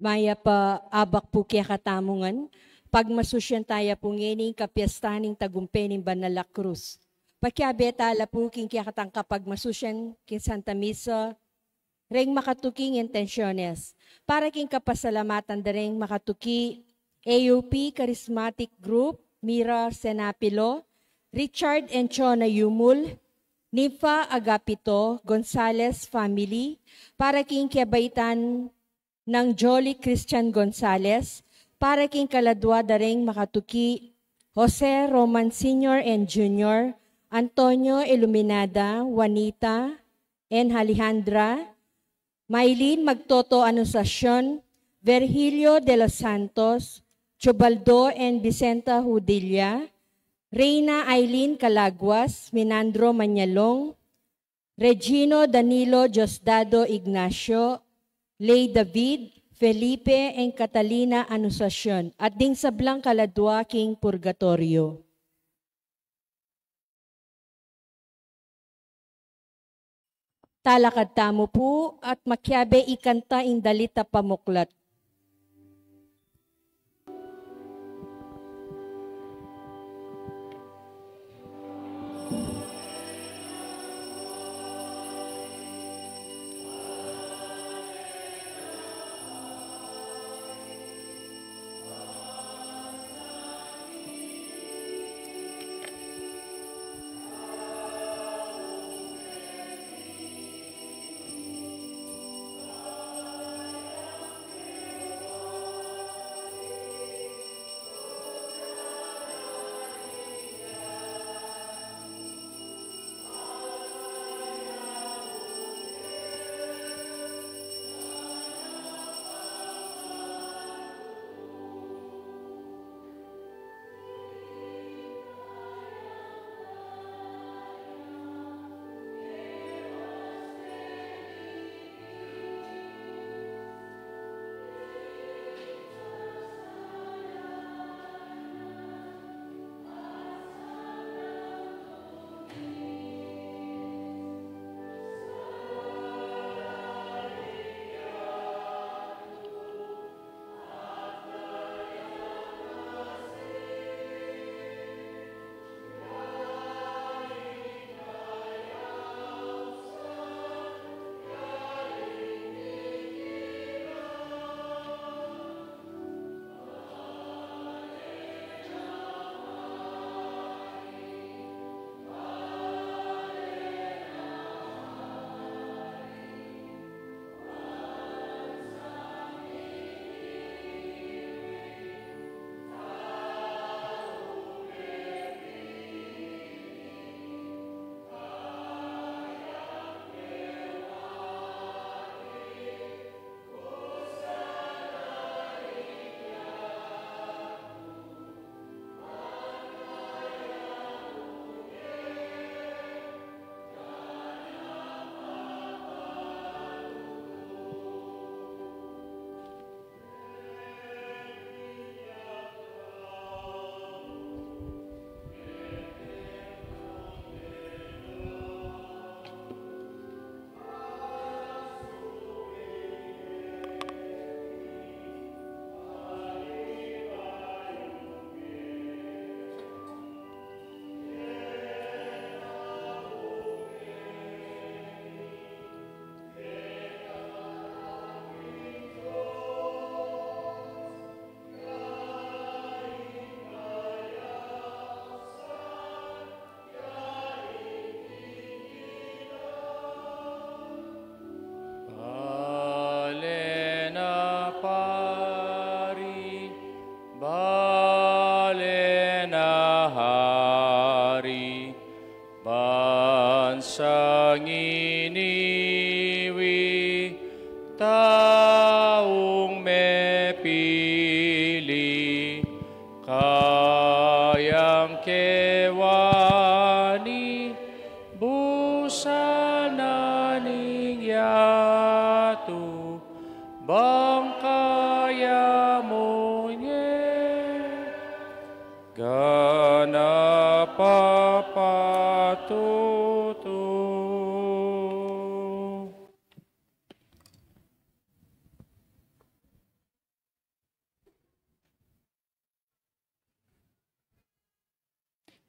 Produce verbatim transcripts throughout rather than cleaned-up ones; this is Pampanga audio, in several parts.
Mayap a abak pu kekatamu ngan, pagmasusyan taya pu ngeni ing kapiestan ning tagumpe ning Banal a Krus. Pakiabe tala pu king kekatang kapagmasusyan king Santa Misa, reng makatuking intensiones. Para king kapasalamatan da reng makatuki, A U P Charismatic Group, Mira Senapilo, Richard and Chona Yumul, Nifa Agapito Gonzalez family, para king kebaitan nang Jolly Christian Gonzalez, para king kaladua da reng makatuki, Jose Roman Senior and Junior, Antonio Iluminada, Juanita and Alejandra, Maylin Magtoto Anunciacion, Virgilio de los Santos, Chubaldo and Vicenta Judilla, Reina Aileen Calaguas, Minandro Mañalong, Regino Danilo Diosdado Ignacio, Lay David, Felipe, and Catalina Anunciacion, at ding sablang kaladua king purgatorio. Talakad tamu pu at makiabe ikanta ing dalit a pamuklat. Bale na pari, bale na hari, bansang iniwi, taung mepili, kayang kewani, busan na ning yatu, bang kaya mu nye, ganap a patutu.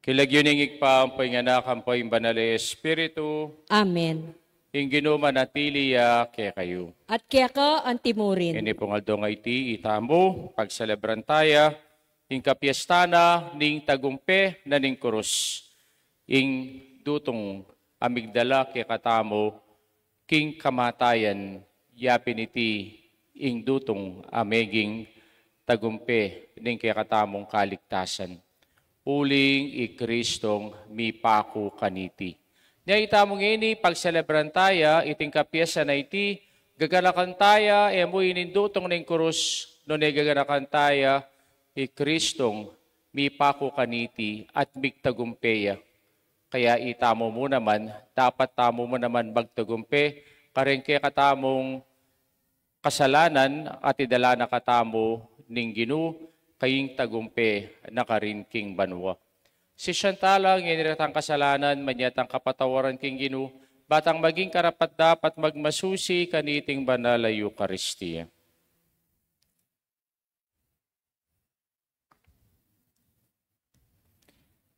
King lagyu ning Ibpa, ampo ing Anak, ampo ing Banal a Espiritu. Amen. Ing Ginu manatili ya kekayu. At keka antimurin. Ini pung aldo a iti, itamu, pagselebran taya ing kapiestan na ning tagumpe na ning krus. Ing dutung a migdala kekatamu king kamatayan, yapin iti ing dutung a meging tagumpe ning kekatamung kaligtasan. Uling i Kristong mipaku kaniti. Nya itamu ngeni, pagselebran taya iting kapiestan a iti, gaganakan taya, e mu ing dutung ning krus, nune gaganakan taya i Kristong mipaku kaniti at migtagumpe ya. Kaya itamu mu naman, dapat tamu mu naman magtagumpe karing kekatamung kasalanan at idala na katamu ning Ginu king tagumpe na karin king banua. Sisian tala ngeni retang kasalanan, manyatang kapatawaran king Ginu, ba tang maging karapat-dapat magmasusi kaniting banal a Eukaristia.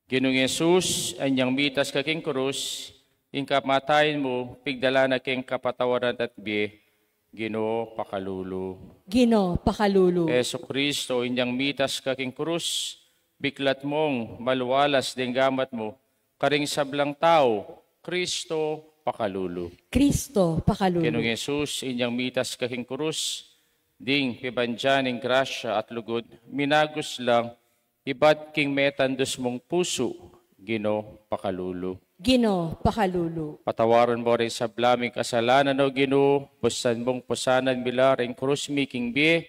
Ginung Jesus, anyang mitas ka king krus, ing kamatayan mu, pigdala na keng kapatawaran at bie, Ginu, pakalulu. Ginu, pakalulu. Jesucristo, inyang mitas ka king krus, biklat mung malualas deng gamat mu, karing sablang tau, Kristo, pakalulu. Kristo, pakalulu. Ginung Jesus, inyang mitas ka king krus, ding pibandian ning grasya at lugud, minagus lang, ibat king metandus mung pusu, Ginu, pakalulu. Ginu, pakalulu. Patawaran mu ring sabla ming kasalanan, O Ginu, pusan mung pusanan mi la ring krus mi king bie,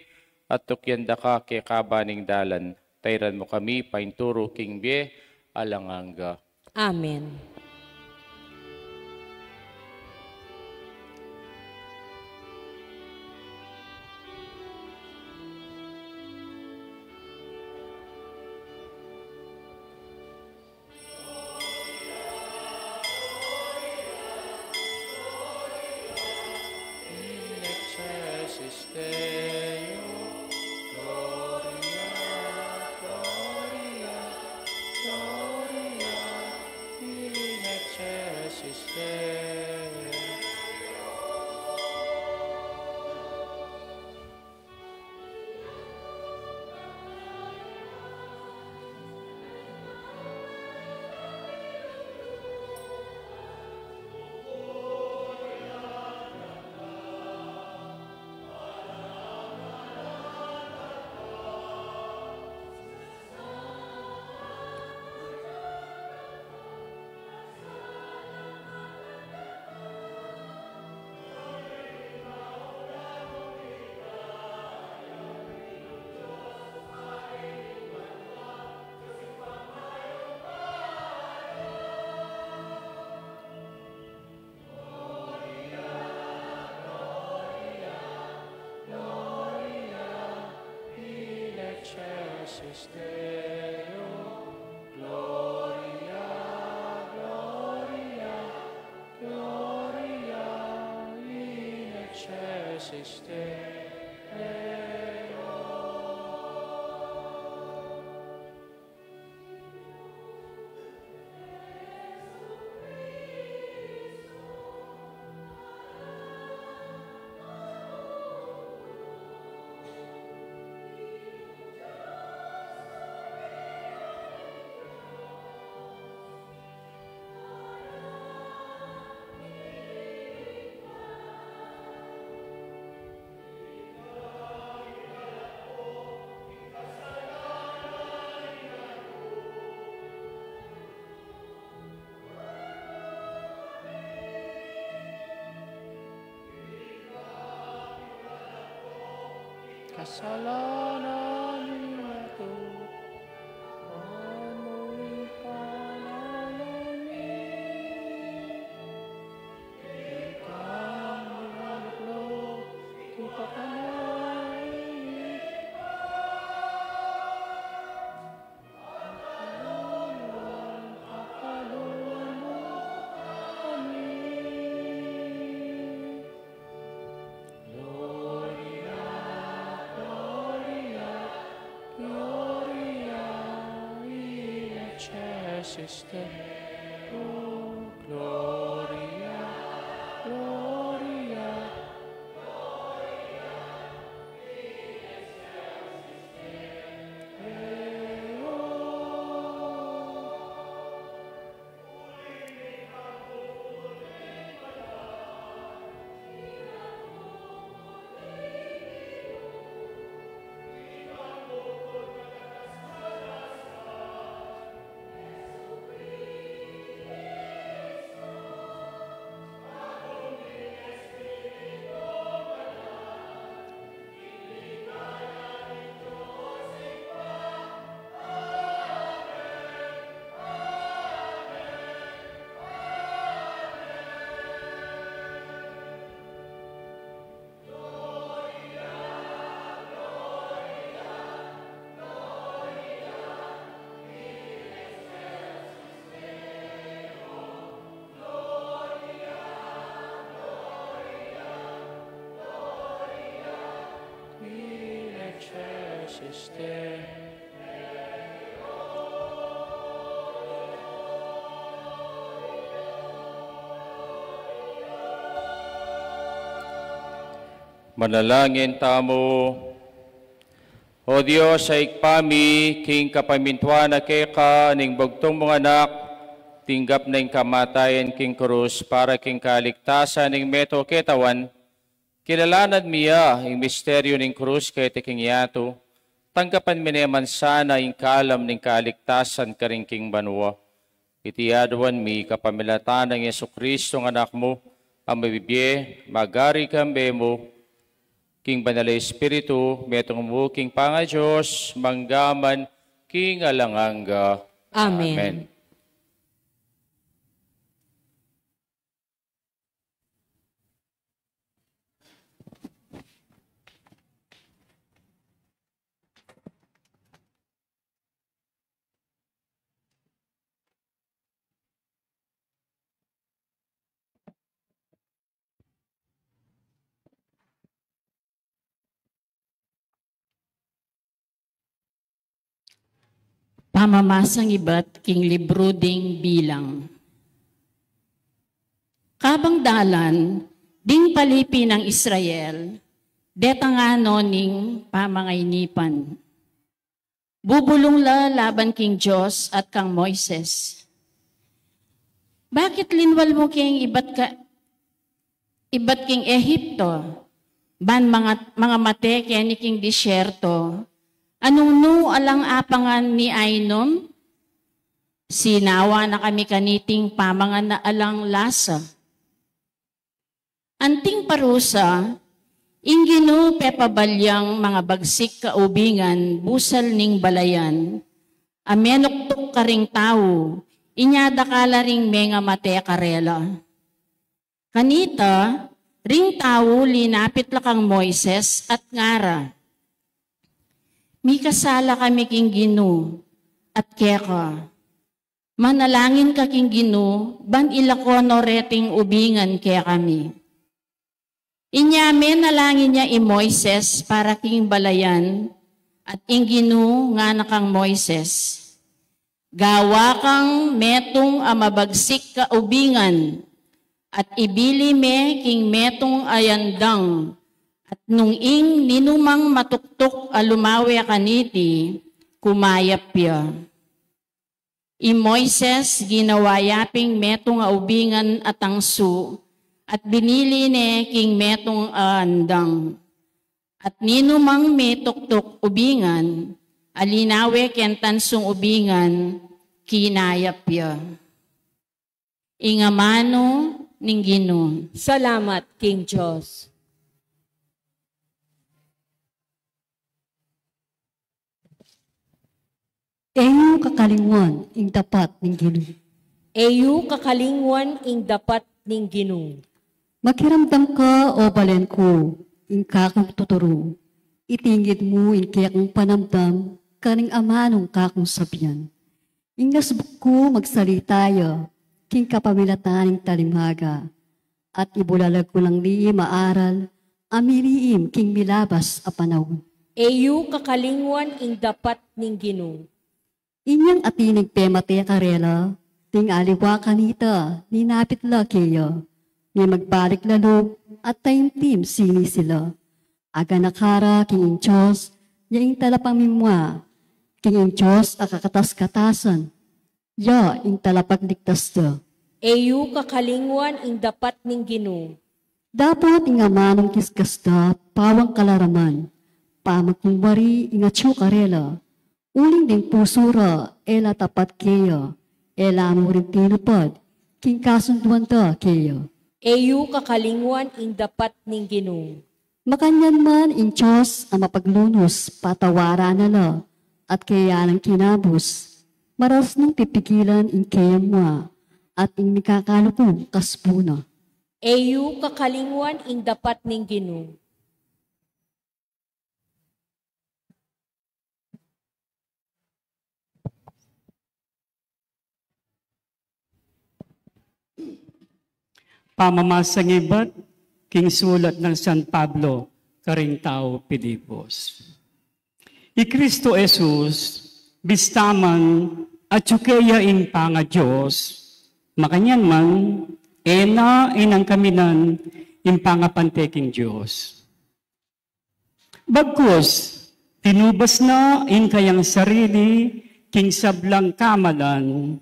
at tukyan da ka keka ban ning dalan. Tairan mu kami painturu king bie alang angga. Amen. Kasalanan mi metung, amu ing panayan mi. Deo, Gloria, Gloria. Manalangin tamu. O Dios, a Ibpa mi, king kapamintuan na keka ning bugtung mung Anak, tinggap na ing kamatayan king krus para king kaligtasan ning metung a katawan, kilalanan mi ya ing misteryu ning krus keti king yatu, tanggapan mi ne man sana ing kalam ning kaligtasan karin king banua. Iti aduan mi kapamilatan nang Jesucristo, ing Anak mu, a mabibie, magari kambe mu, king Banal a Espiritu, metung mu king pangaDios, mangga man king alang angga. Amen. Amen. Pamamasang ibat king libru ding Bilang. Kabang dalan, ding palipi nang Israel, detang ngana ning pamangainipan. Bubulung la laban king Dios at kang Moises. Bakit linwal mu keng ibat ka, ibat king Ehipto, ban manga, mangamate keni king disyerto, a nung nu alang apangan mi ainum? Sinawa na kami kaniting pamangan a alang lasa. Anting parusa, ing Ginu pepabalyang mangabagsik a ubingan busal ning balayan, a menuktuk karing tau, inya dakal la ring mengamate karela. Kanita, ring tau linapit la kang Moises at ngara, "Mikasala kami king Ginu at keka. Manalangin ka king Ginu, ban ilako no reting ubingan kekami." Inya menalangin ya i Moises para king balayan, at ing Ginu ngana kang Moises, "Gawa kang metung a mabagsik a ubingan, at ibili me king metung a andang, at nung ing ninumang matuktuk a lumawe kaniti, kumayap ya." I Moises ginawa ya ping metung a ubingan a tangsu, at binili ne king metung a andang. At ninumang mituktuk ubingan a linawe keng tansung ubingan, kinayap ya. Ing amanu ning Ginu. Salamat king Dios. E yu kakalingwan ing dapat ning Ginu. E yu kakalingwan ing dapat ning Ginu. Makiramdam ka, o balen ku, ing kakung tuturu. Itingid mu ing kekung panamdam karing amanung kakung sabian. Ing asbuk ku magsalita ya king kapamilatan ning talinghaga, at ibulalag ku lang ring aral a miriim king milabas a panaun. E yu kakalingwan ing dapat ning Ginu. Inyang atin ing pemate karela, ding aliwa kanita, ninapit la keya. Mie magbalik la lub, at taimtim sini sila. Aganaka ra king ing Dios, ya ing talapamimua, king ing Dios a kakatas-katasan, ya ing talapagligtas da. E yu kakalingwan ing dapat ning Ginu. Dapot ing amanung kiskas da, pawang kalaraman, pamaking wari ing atyu karela. Uling ding pusu ra, e la tapat keya, e la mu rin tinupad, king kasunduan da keya. E yu kakalingwan ing dapat ning Ginu. Makanyan man ing Dios a mapaglunus, patawaran na la, at keya nang kinabus, maras nang pipigilan ing keyang mua, at ing mikakalukung kasbuna. E yu kakalingwan ing dapat ning Ginu. Pamamasang ibat king sulat nang San Pablo karing tau Filipos. I Kristo Jesus, bista man atyu keya ing pangaDios, makanyan man, e na inangkaminan ing pangapante king Dios. Bagkus, tinubas na ing kayang sarili king sablang kamalan,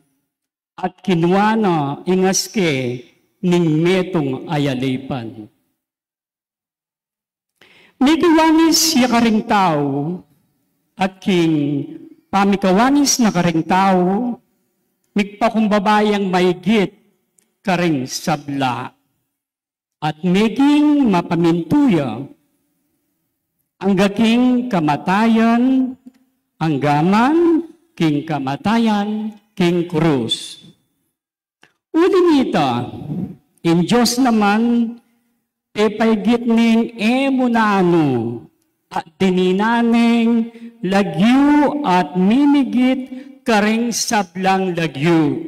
at kinua na ing aske ning metung a yalipan. Mikiwangis ya karing tau, at king pamikawangis na karing tau, migpakumbaba yang maigit karing sabla. At meging mapamintu ya, angga king kamatayan, angga man king kamatayan king krus. Uli nita, ing Dios naman, pepaigit ning e mu nanu, at dininan neng lagyu at mimigit karing sablang lagyu.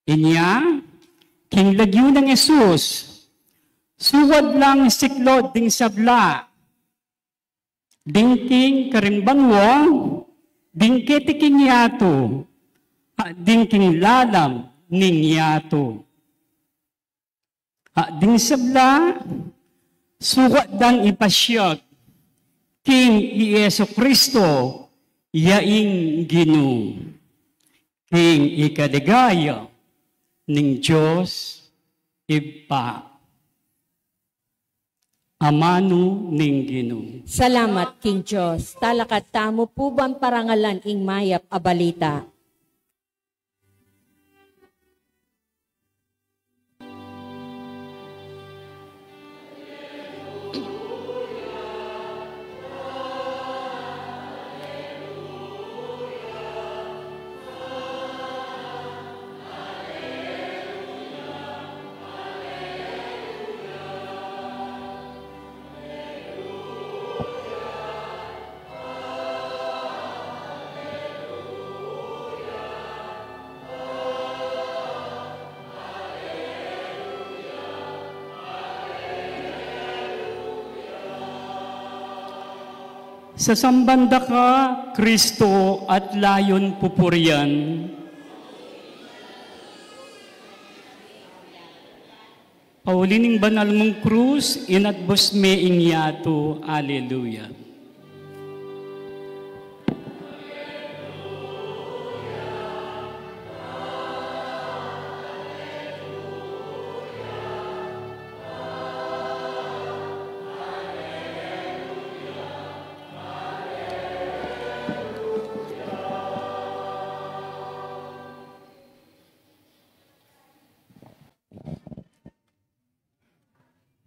Inya, king lagyu nang Jesus, suwad lang siklo ding sabla, ding king karing banua, ding keti king yatu, at ding king lalam ning yatu. At ding sabla, sukat dang ipasiag king i Jesu Kristo, ya ing Ginu, king ikaligaya ning Dios Ibpa. Amanu ning Ginu. Salamat king Dios. Talakad tamu pu ban parangalan ing mayap a balita. Sasamban da ka, Kristo, at layun pupurian. Pauli ning banal mung krus, inatbus me ing yatu. Aleluya.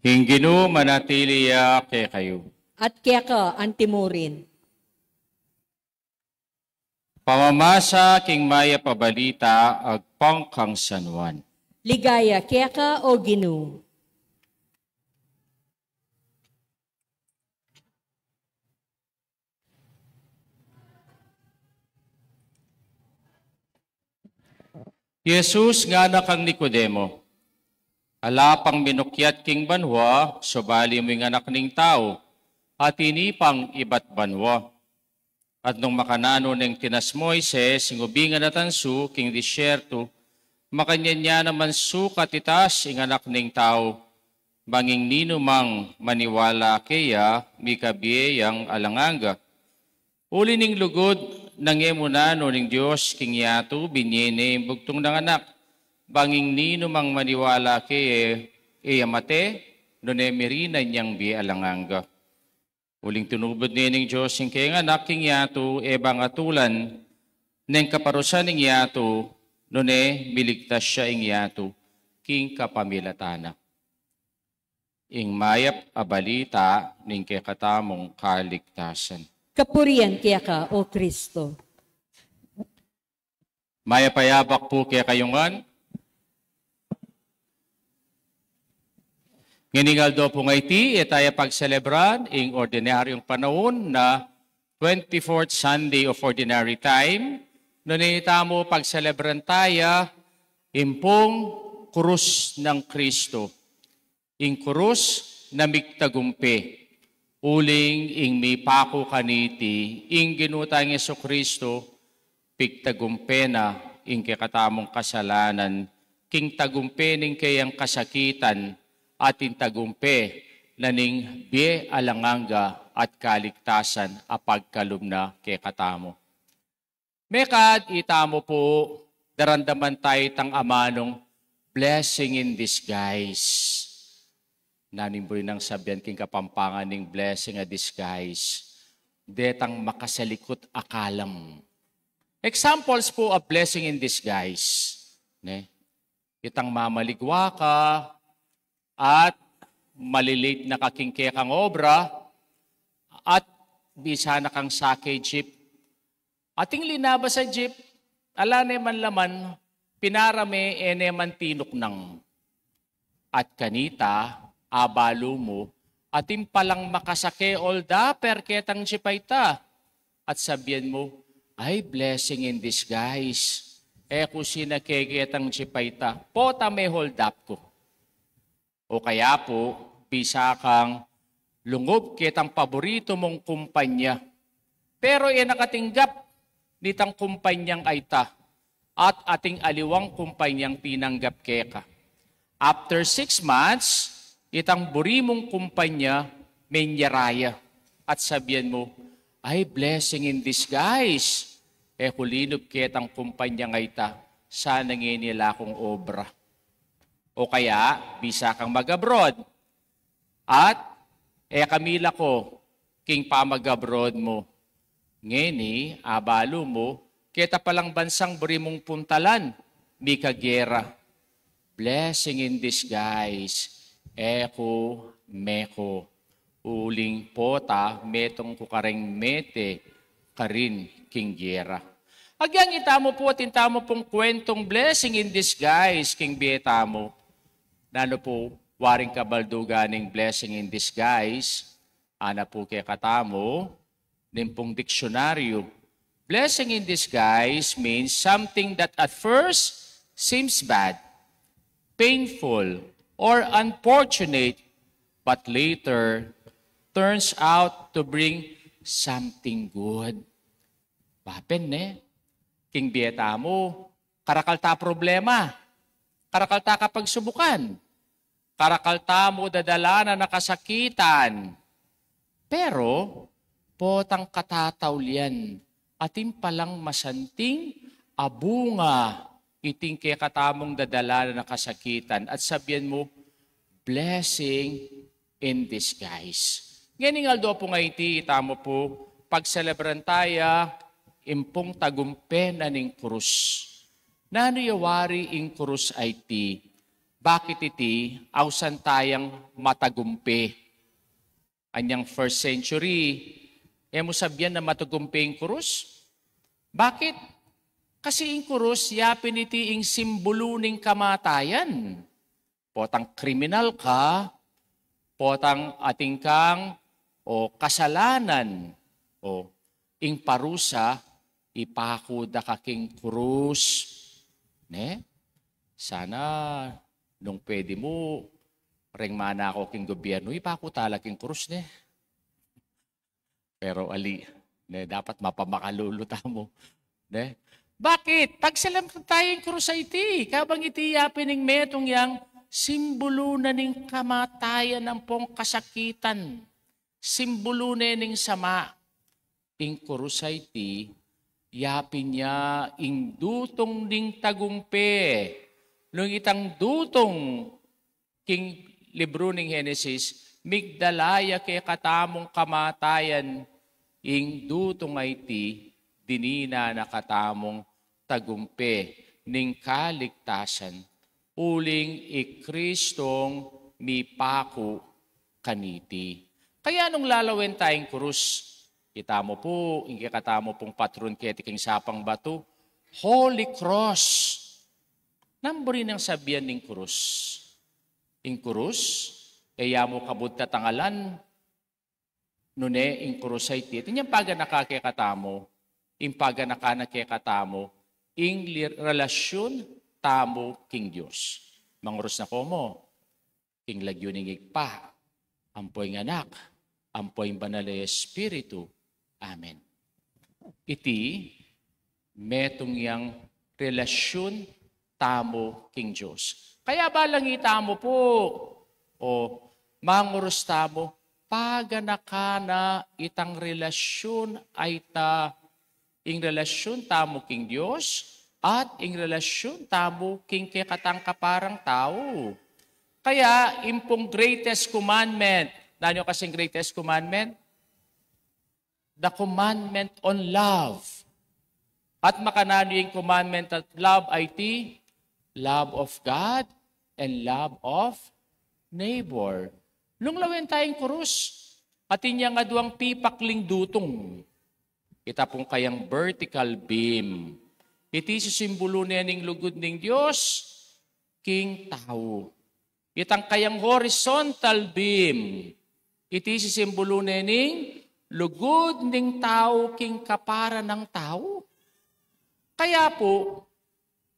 Ing Ginu manatili ya kekayu. At keka antimurin. Pamamasa king mayap a balita agpang kang San Juan. Ligaya keka, O Ginu. Jesus ngana kang Nicodemo, ala pang minukyat king banua, subali mu ing Anak ning Tau, atin pang ibat banua. At nung makananu neng tinas Moises ing ubingan a tansu king disyertu, makanyan ya naman sukat itas ing Anak ning Tau, bang ing ninumang maniwala keya, mikabie yang alang angga. Uli ning lugud nang e mu nanu ning Dios king yatu, binie ne ing bugtung nang Anak, bang ing ninumang maniwala keye, e ya mate, nune mirinan yang bie alang angga. Uling tinubud ne ning Dios ing keyang Anak king yatu, e bang atulan neng kaparusan ing yatu, nune miligtas ya ing yatu king kapamilatan na. Ing mayap a balita ning kekatamung kaligtasan. Kapurian keka, O Kristo. Mayap a yabak pu kekayu ngan. Ngening aldo pung iti, e taya pagselebran ing ordinaryung panaun na twenty-fourth Sunday of Ordinary Time, nune itamu pagselebran taya ing pung krus nang Kristo. Ing krus na migtagumpe, uling ing mipaku kaniti, ing Ginu tang Jesucristo, pigtagumpe na ing kekatamung kasalanan, king tagumpe ning keyang kasakitan, at ing tagumpe na ning bie alang angga at kaligtasan a pagkalub na kekatamu. Mekad itamu pu, daramdaman taya itang amanung blessing in disguise. Nanu ing buri nang sabian king Kapampangan ning blessing a disguise? Detang makasalikut a kalam. Examples pu of blessing in disguise. Ne? Itang mamaligwa ka at malilate na ka king kekang obra at bisa na kang sake jeep. Ating linabas a jeep, ala ne man laman, pinara me, e ne man tinuknang. At kanita, abalu mu, atin palang makasake hold-upper ketang jeep a ita. At sabian mu, "Ay, blessing in disguise. E ku sinake ketang jeep a ita. Pota me hold-up ku." O kaya pu, bisa kang lungub ketang paboritu mung kumpanya. Pero e na ka tinggap nitang kumpanyang a ita, at ating aliwang kumpanyang tinanggap keka. After six months, itang buri mung kumpanya menyera ya at sabian mu, "Ay, blessing in disguise. E ku linub ketang kumpanyang a ita. Sana ngeni ala kung obra." O kaya, bisa kang mag-abroad. At e ka milako king pamag-abroad mu. Ngeni, abalu mu, keta palang bansang buri mung puntalan, mikagera. Blessing in disguise. E ku, me ku. Uling pota, metung ku kareng mete karin king gera. Agyang itamu pu, atin tamu pung kwentung blessing in disguise king bie tamu. Nanu pu waring kabaldugan ning blessing in disguise? Ana pu kekatamu ning pung diksyonaryu. Blessing in disguise means something that at first seems bad, painful, or unfortunate, but later turns out to bring something good. Bapen ne, king bie tamu, karakal ta problema, karakal ta kapagsubukan, karakal tamu dadalanan a kasakitan. Pero potang katataulian, atin palang masanting a bunga iting kekatamung dadalanan a kasakitan at sabian mu, "Blessing in disguise." Ngening aldo pung iti, itamu pu, pagselebran taya ing pung tagumpe na ning krus. Nanu ya wari ing krus a iti? Bakit iti ausan tayang matagumpe? Anyang first century, e mu sabian na matagumpe ing krus? Bakit? Kasi ing krus, yapin iti ing simbulu ning kamatayan. Potang kriminal ka, potang atin kang o kasalanan, o ing parusa, ipaku da ka king krus. Ne? Sana nung pwede mu, reng manako king gobyernu, ipaku tala king krus, ne? Pero ali, Ne, dapat mapamakalulu tamu. Ne? Bakit? Pagsalamatan taya ing krus a iti. Kabang iti yapin ing metung yang simbulu na ning kamatayan ampong kasakitan. Simbulu ne ning sama. Ing krus a iti, yapin ya ing dutung ning tagumpe. Nung itang dutung king libru ning Genesis, migdala ya kekatamung kamatayan, ing dutung a iti, dininan na katamung tagumpe ning kaligtasan, uling i Kristong mipaku kaniti. Kaya nung lalawen taya ing krus, kita mu pu, ing kekatamu pung patron keti king sapang batu, Holy Cross. Nanu buri nang sabian ning krus? Ing krus, e ya mu kabud tatangalan, nune ing krus a iti. Atin yang paganaka kekatamu, ing paganaka na kekatamu, ing li-, relasyun tamu king Dios. Mangurus na ko mu, king lagyu ning Ibpa, ampo ing Anak, ampo ing Banal a Espiritu. Amen. Iti, metung yang relasyun tamu king Dios. Kaya balang itamu pu, o mangurus tamu, paganaka na itang relasyun a ita, ing relasyun tamu king Dios, at ing relasyun tamu king kekatang kaparang tau. Kaya, ing pung greatest commandment, nanu kasing greatest commandment? The commandment on love. At makananu ing commandment at love a iti? Love of God and love of neighbor. Nung lawen taya ing krus, atin yang aduang pipakling dutung. Ita pung kayang vertical beam. Iti sisimbulu ne ning lugud ning Dios king tau. Itang kayang horizontal beam, iti sisimbulu ne ning lugud ning tau king kapara nang tau. Kaya pu,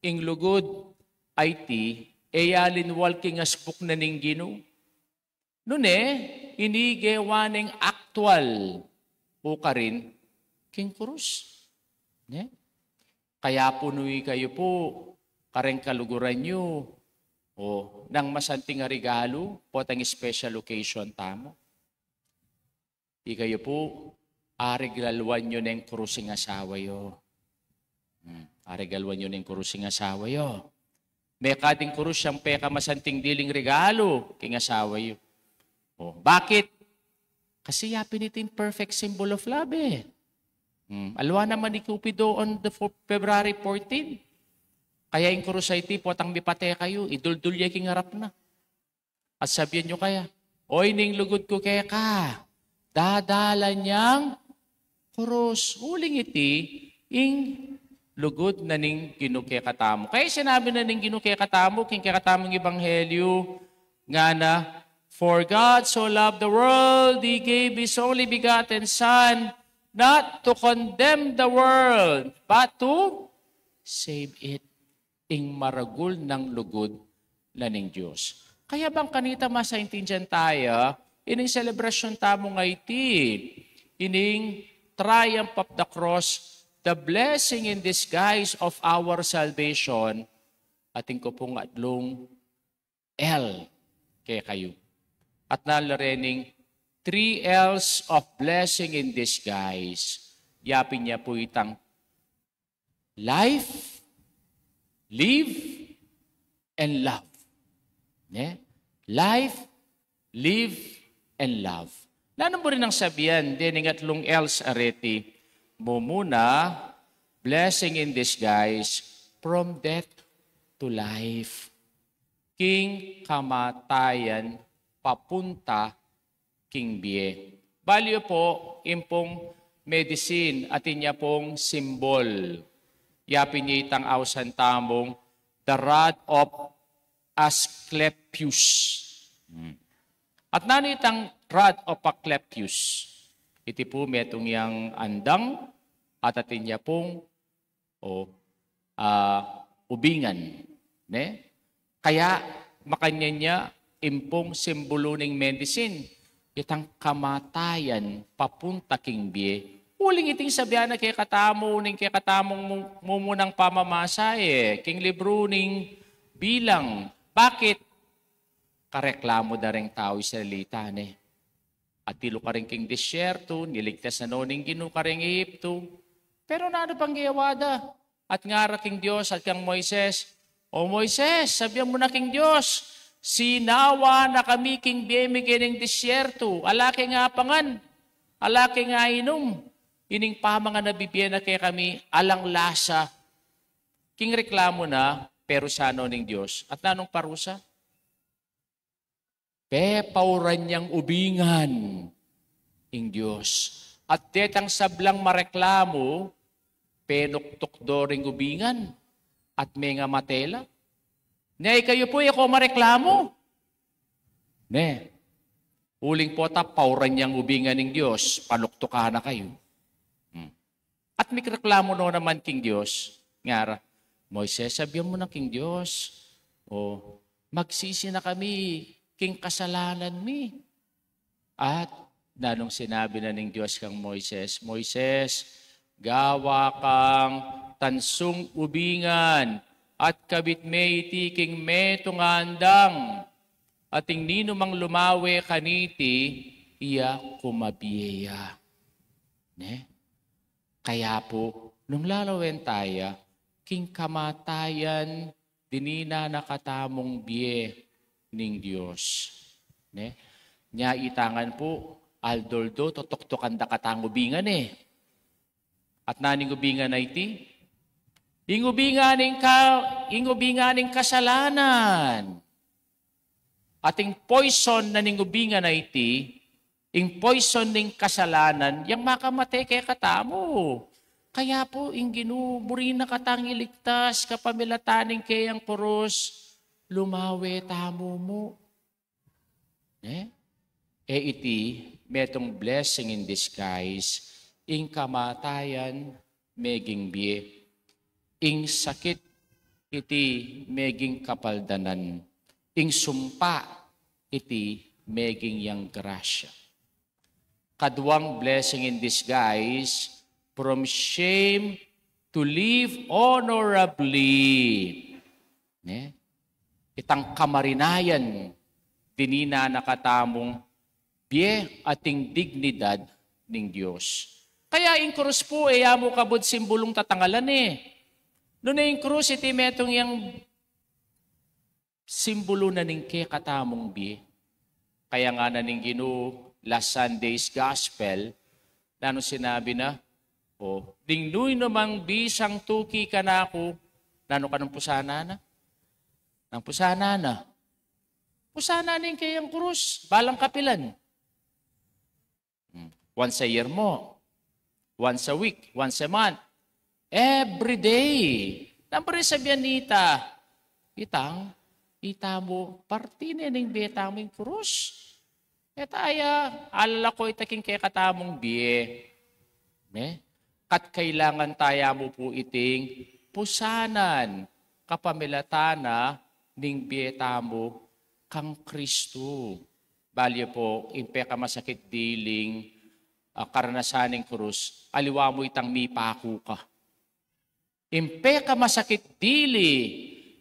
ing lugud a iti, e ya linwal king asbuk na ning Ginu. Nune, ini gewa neng aktual o karin king krus. Ne? Kaya pu nu ikayu pu, kareng kaluguran yu, o nang masanting a regalu, potang special occasion tamu. Ikayu pu, aregaluan yu neng krus ing asawa yu. Hmm, aregaluan yu neng krus ing asawa yu. Mekad ing krus yang pekamasanting diling regalu king asawa yu. O, bakit? Kasi yapin iti ing perfect symbol of love e. Hmm. Alwa naman i Cupido on the fo-, February fourteen. Kaya ing krus a iti, potang mipate kayu, iduldul ya king arap na. At sabian yu kaya, "Oy, ning lugud ku keka, dadalan yang krus." Uling iti, ing lugud na ning Ginu kekatamu. Kaya sinabi na ning Ginu kekatamu, king kekatamung ebanghelyu, ngana, "For God so loved the world, He gave His only begotten Son, not to condemn the world, but to save it." Ing maragul nang lugud na ning Dios. Kaya bang kanita masaintindian taya, ining selebrasyun tamu ngeni, ining Triumph of the Cross, the blessing in disguise of our salvation, atin ku pung atlung L kekayu. At nanu la rening three L's of blessing in disguise. Yapin ya pu itang life, live, and love. Ne? Life, live, and love. Nanu buri nang sabian dening atlung L's a reti? Mumuna, blessing in disguise, from death to life. King kamatayan papunta king bie. Balu yu pu, ing pung medicine, atin ya pung simbol. Yapin ya itang ausan tamung the rod of Asclepius. Hmm. At nanu itang rod of Asclepius? Iti pu metung yang andang, at atin ya pung o, ah, ubingan, ne? Kaya makanyan ya ing pung simbulu ning medicine, itang kamatayan papunta king bie, Uling iting sabian na kekatamu ning kekatamung mu-, mumunang pamamasa, e, king libru ning Bilang. Bakit? Kareklamu da ring tau Israelita, ne. Atilu karin king disyertu, niligtas na no ning Ginu karing Ehiptu. Pero nanu pang gewa da? At ngara king Dios at kang Moises, "O Moises, sabian mu na king Dios, sinawa na kami king bie mi kening disyertu, ala keng apangan, ala keng ainum, ining pamangan a bibie na kekami, alang lasa." King reklamu na, parusa no ning Dios. At nanung parusa? Pepauran yang ubingan ing Dios. At detang sablang mareklamu, penuktuk do ring ubingan at mengamate la. Ne, ikayu pu, e ko mareklamu. Ne, uling pota pauran yang ubingan ning Dios, panuktukan na kayu. Hmm. At mikreklamu no naman king Dios, ngara, "Moises, sabian mu na king Dios, o, magsisi na kami king kasalanan mi." At nanung sinabi na ning Dios kang Moises, "Moises, gawa kang tansung ubingan at kabit me iti king metung a andang, at ing ninumang lumawe kaniti, iya kumabie ya." Ne? Kaya pu, nung lalawen taya, king kamatayan, dininan na katamung bie ning Dios. Ne? Nya ita ngan pu, aldo-aldo, tutuktukan da katang ubingan, e. At nanu ing ubingan a iti? Ing ubingan ning ka-, ing ubingan ning kasalanan. At ing poison na ning ubingan a iti, ing poison ning kasalanan, yang makamate kekatamu. Kaya pu, ing Ginu, buri na katang iligtas, kapamilatan ning keyang kurus, lumawe tamu mu. Ne? E iti, metung blessing in disguise, ing kamatayan, meging bie. Ing sakit iti meging kapaldanan. Ing sumpa iti meging yang grasya. Kaduang blessing in disguise, from shame to live honorably. Ne? Itang kamarinayan, dininan na katamung bie at ing dignidad ning Dios. Kaya ing krus pu, e ya mu kabud simbolung tatangalan, e. Nune ing krus, iti metung yang simbolu na ning kekatamung bie. Kaya ngana ning Ginu, last Sunday's Gospel, nanu sinabi na? O, ding numan bisang tuki kanaku, nanu kanung pusanan na? Nung pusanan na. Pusanan na ing keyang krus, balang kapilan. Hmm. Once a year mu. Once a week, once a month. Every day. Nanu pu ring sabian nita? Itang, ita mu, parti ne ning bie tamu ing krus. E taya, alalako ita king kekatamung bie. Ne? Kat kailangan taya mu pu iting pusanan, kapamilatan na ning bie tamu kang Kristu. Balu pu, ing pekamasakit diling, ah, karanasan ning krus, aliwa mu itang mipaku ka. Ing pekamasakit dili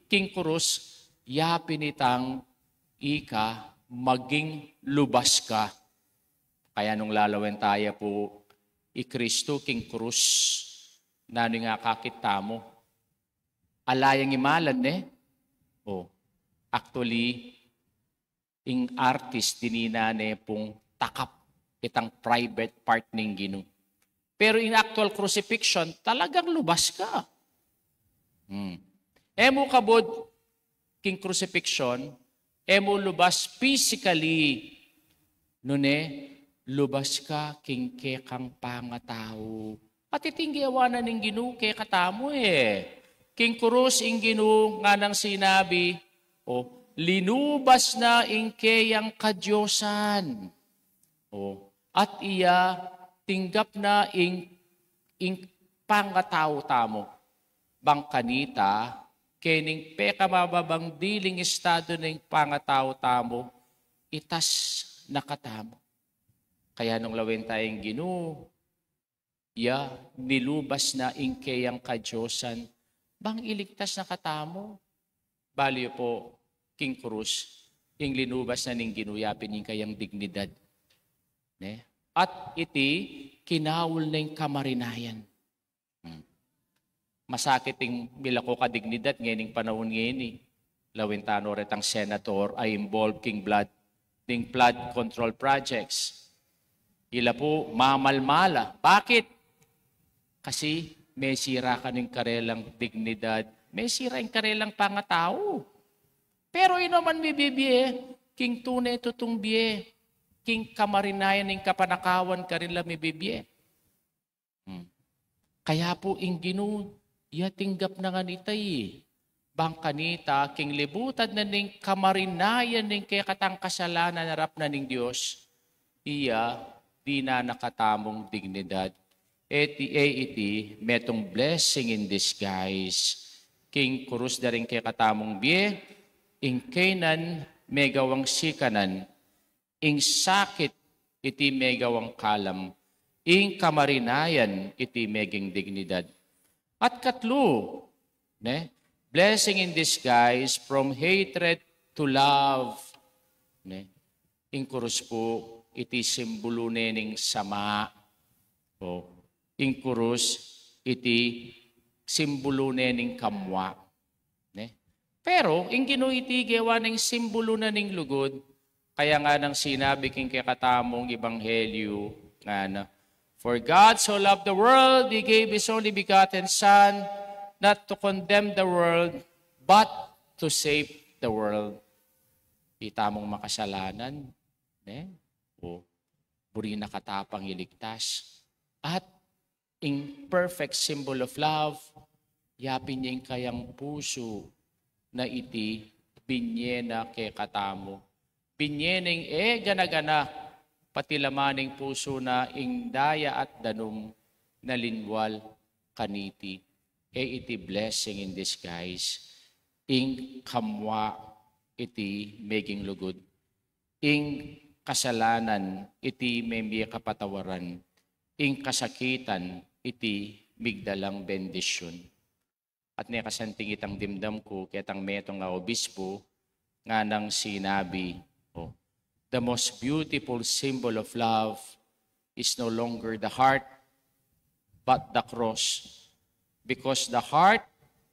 king krus, yapin itang ika maging lubas ka. Kaya nung lalawen taya pu, i Kristu king krus, nanu ing akakit tamu? Ala yang imalan, ne? O, actually, ing artist, dininan ne pung takap itang private part ning Ginu. Pero in actual crucifixion, talagang lubas ka. Hmm. E mu kabud king crucifixion, e mu lubas physically, nune lubas ka king kekang pangatau. At iti ing gewa na ning Ginu kekatamu, e. King krus ing Ginu, nganang sinabi, o, linubas na ing keyang kadiosan. O, at iya tinggap na ing, ing pangatau tamu. Bang kanita, kening pekamababang diling estadu ning pangatau tamu, itas na katamu. Kaya nung lawen taya ing Ginu, Ya, nilubas na ing keyang kadiosan, bang iligtas na katamu. Balu yu pu, king krus, ing linubas na ning Ginu ya pin ing kayang dignidad. Ne? At iti, kinaul na ing kamarinayan. Hmm. Masakit ing milako ka dignidad ngeni ing panaun ngeni. Lawen tano retang senator a involved king blood, ning flood control projects. Ila pu, mamalmal la. Bakit? Kasi mesira kanu ing karelang dignidad, mesira ing karelang pangatau. Pero ino man mibibie, king tune tutung bie, king kamarinayan ning kapanakawan karin la mibibie. Hmm. Kaya pu ing Ginu, ya tinggap na ngan ita, e. Bang kanita, king libutad na ning kamarinayan ning kekatang kasalanan harap na ning Dios, iya, dinan na katamung dignidad. Eti, e iti, metung blessing in disguise. King krus da ring kekatamung bie, ing keynan megawang sikanan, ing sakit iti megawang kalam, ing kamarinayan iti meging dignidad. At katlu, ne, blessing in disguise from hatred to love. Ne? Ing krus pu, iti simbulu ne ning sama. O, ing krus, iti simbulu ne ning kamua. Ne? Pero, ing Ginu iti gewa neng simbulu na ning lugud, kaya nga nang sinabi king kekatamung ebanghelyu, ngana, "For God so loved the world, He gave His only begotten Son, not to condemn the world, but to save the world." Itamung makasalanan, ne? O, buri na kata pang iligtas. At ing perfect symbol of love, yapin ya ing kayang pusu na iti, binye na kekatamu. Binye neng e gana-gana, pati laman ning pusu na ing daya at danum na linwal kaniti. E iti blessing in disguise. Ing kamua iti meging lugud. Ing kasalanan iti memie kapatawaran, ing kasakitan iti migdalang bendisyun. At nekasanting itang dimdam ku ketang metung a obispu, nganang sinabi, o, the most beautiful symbol of love is no longer the heart, but the cross. Because the heart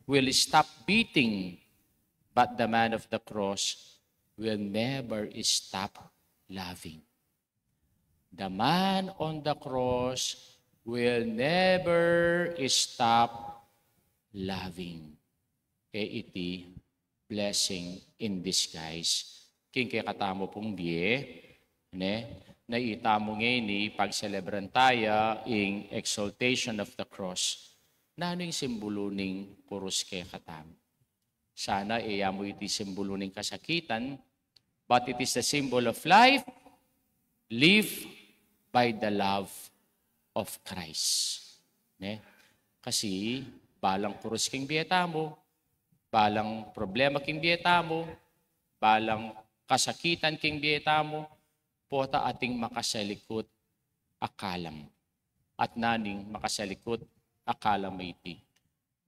will stop beating, but the man of the cross will never stop loving. The man on the cross will never stop loving. E iti blessing in disguise. King kekatamu pung bie, ne, na itamu ngeni pagselebran taya ing exaltation of the cross. Nanu ing simbulu ning krus kekatamu? Sana e ya mu iti simbulu ning kasakitan, but it is the symbol of life, live by the love of Christ. Ne? Kasi balang krus king bie tamu, balang problema king bie tamu, balang kasakitan king bie tamu, pota ating makasalikut a kalam. At nanu ing makasalikut a kalam a iti?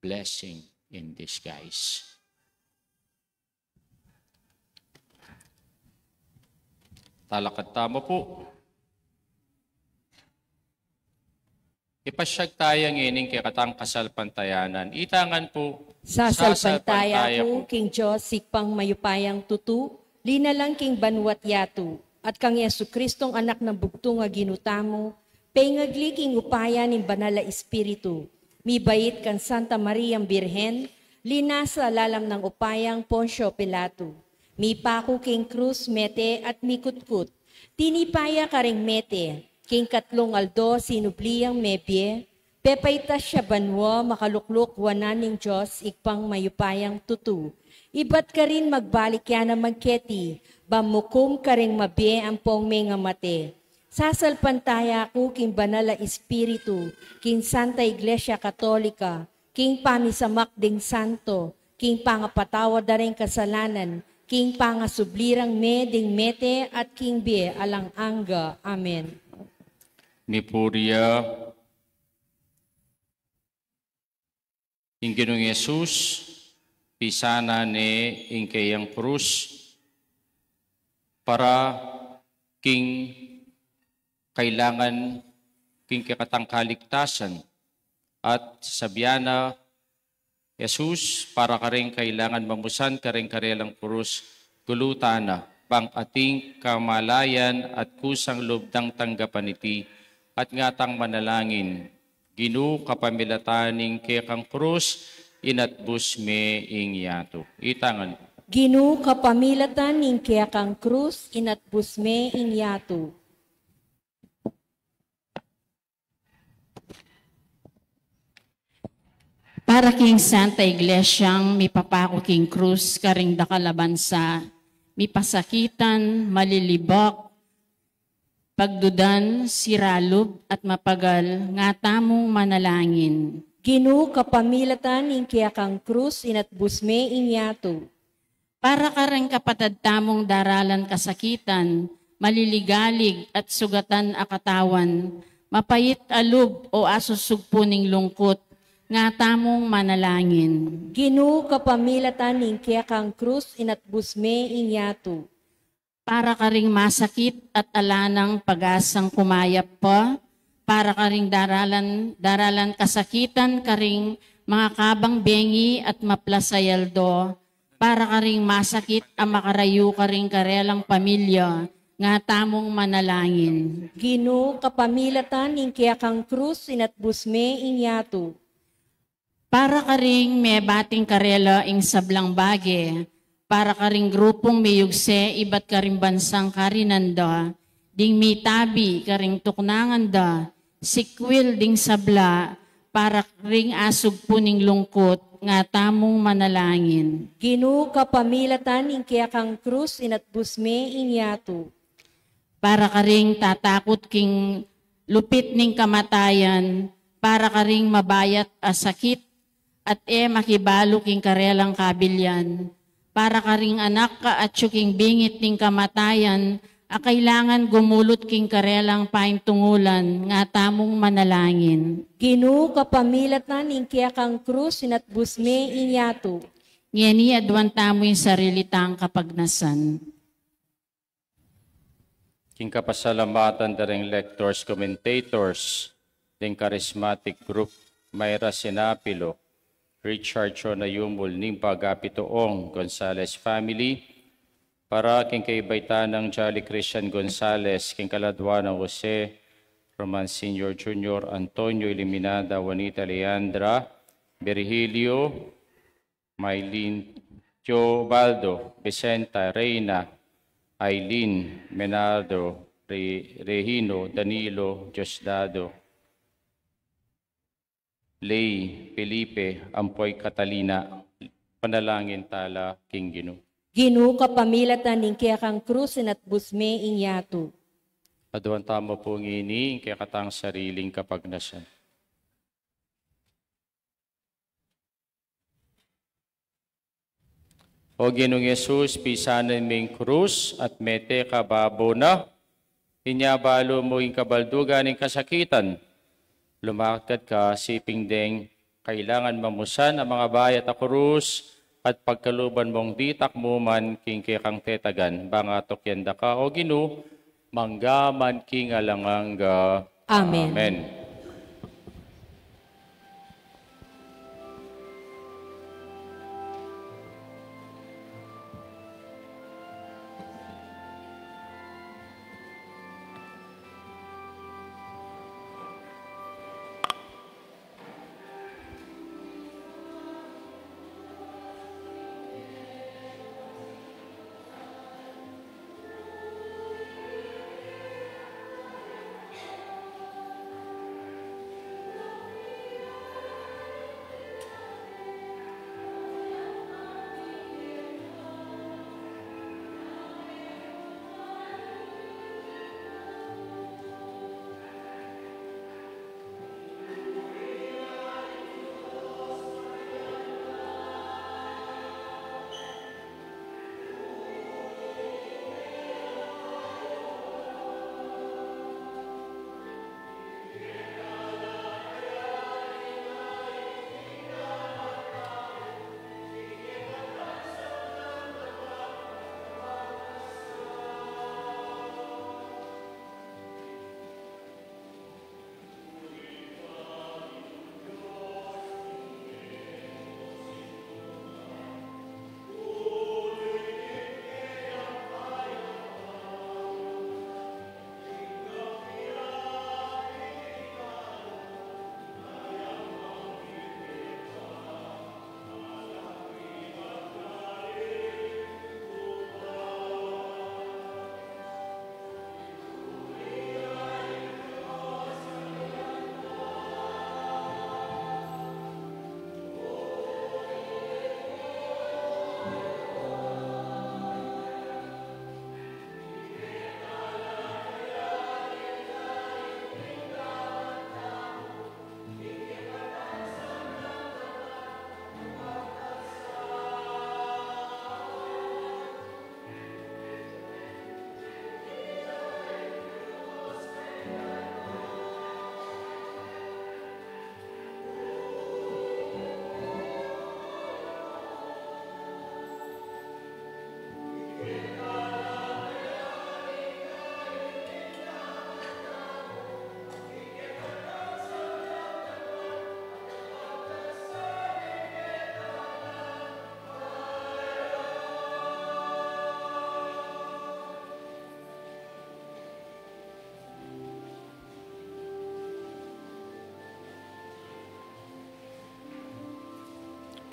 Blessing in disguise. Talakad tamu pu. Ipasyag taya ngeni ing kekatang kasalpantayanan. Ita ngan pu, sasalpantaya ku king Dios, Ibpang mayupayang tutu, linalang king banua't yatu, at kang Jesucristong Anak nang bugtung a Ginu tamu, pengagli king upaya ning Banal a Espiritu, mibait kang Santa Mariang Birhen, linasa lalam nang upayang Poncio Pilato, mipaku king krus, mete at mikutkut, tinipa ya karing mete, king katlung aldo sinubli yang mebie, pepaitas ya banua, makalukluk wanan ning Dios, Ibpang mayupayang tutu. Ibat karin magbalik ya naman keti, ban mukum karing mabie ampong mengamate. Sasalpantaya ku king Banal a Espiritu, king Santa Iglesia Katolika, king pamisamak ding santo, king pangapatawad da ring kasalanan, king pangasubli rang mie ding mete at king bie alang angga. Amen. Mipuria. Ing Ginung Jesus, pisanan ne ing keyang krus para king kailangan king kekatang kaligtasan, at sabian na, Jesus, para karing kailangan mamusan karing karelang krus, gulutan na, bang ating kamalayan at kusang lub dang tanggapan iti, at ngatang manalangin, Ginu, kapamilatan ning kekang krus, inatbus me ing yatu. Itangan. Ginu, kapamilatan ning kekang krus, inatbus me ing yatu. Para king Santa Iglesyang mipapaku king krus karing dakal a bansa, mipasakitan, malilibak, pagdudan, sira lub, at mapagal, nga tamung manalangin. Ginu, kapamilatan ning kekang krus, inatbus me ing yatu. Para karing kapatad tamung daralan kasakitan, maliligalig at sugatan a katawan, mapait a lub o asusugpu ning lungkut, nga tamung manalangin. Ginu, kapamilatan ning kekang krus, inatbus me ing yatu. Para karing masakit at ala nang pag-asang kumayap pa, para karing daralan, daralan kasakitan karing mga kabang bengi at maplas a aldo, para karing masakit a makarayu karing karelang pamilya, nga tamung manalangin. Ginu, kapamilatan ning kekang krus, inatbus me ing yatu. Para karing mebating karela ing sablang bage, para karing grupung miyugse ibat karing bansang karinan da, ding mitabi karing tuknangan da, sikwil ding sabla, para karing asugpu ning lungkut, nga tamung manalangin. Ginu, kapamilatan ning kekang krus, inatbus me ing yatu. Para karing tatakut king lupit ning kamatayan, para karing mabayat a sakit at e makibalu king karelang kabilian, para karing anak a atyu king bingit ning kamatayan a kailangan gumulut king karelang paintungulan, nga tamung manalangin. Ginu, kapamilatan ning kekang krus, inatbus me ing yatu. Ngeni aduan tamu ing sarili tang kapagnasan. King kapasalamatan da ring lectors, commentators, ding charismatic group, Myra Sinapilo, Richard Chona Yumul, ning pagapituong Gonzales family, para king kaibat nang Jolly Christian Gonzales, king kaladua nang Jose, Roman Senior Junior, Antonio Iluminada, Juanita Leandra, Virgilio, Maylin, Teobaldo, Vicenta, Reina, Aileen, Menardo, Re-, Regino, Danilo, Diosdado, Lei, Felipe, ampo i Catalina. Panalangin tala king Ginu. Ginu, kapamilatan ning kekang krus, inatbus me ing yatu. Aduan tamu pu ngeni ing kekatang sariling kapagnasan. O Ginung Jesus, pisanan me ing krus at mete ka babo na, inya balu mu ing kabaldugan ning kasakitan. Lumakat ka siping deng kailangan mamusan a mangabayat a krus at pagkaluban mung ditak mu man king kekang tetagan. Bang atukyan da ka, O Ginu, mangga man king alang angga. Amen. Amen.